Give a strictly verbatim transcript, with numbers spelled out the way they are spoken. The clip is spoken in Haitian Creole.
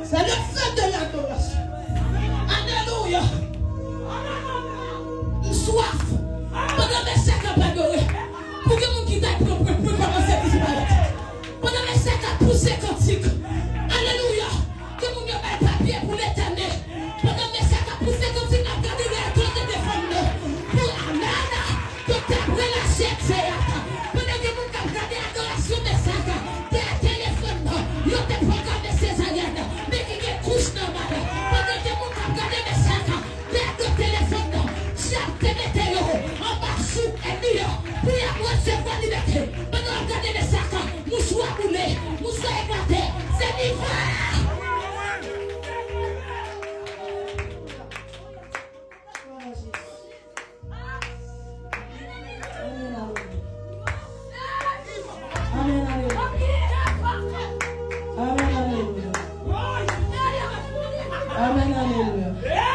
C'est le feu de l'adoration. Alelouya. M swaf. Pandan Mèsak ap adore, pou gen moun ki ta pran pran pran kòmanse disparèt. Pandan Mèsak ap pouse kantik. Alelouya. Gen moun yo bay papye pou Letènèl. Pandan Mèsak ap pouse kantik, n ap gade lè doktè te defann nou. Pou amèn. Doktè ap relache ak seyat. Pandan gen moun k ap gade adorasyon Mèsak, dèyè telefòn nan, yo te pwograme sezaryèn, men ki gen kouch nòmal. Pandan gen moun k ap gade Mèsak, dèyè telefòn nan, dyab te mete yo anba jou ènmi yo, pou y ap resevwa libète. Pandan w ap gade Mèsak, mouchwa boule, mouchwa eklate, se livrè! Amèn, alelouya. Amèn, alelouya. Amèn, alelouya. Amèn, alelouya.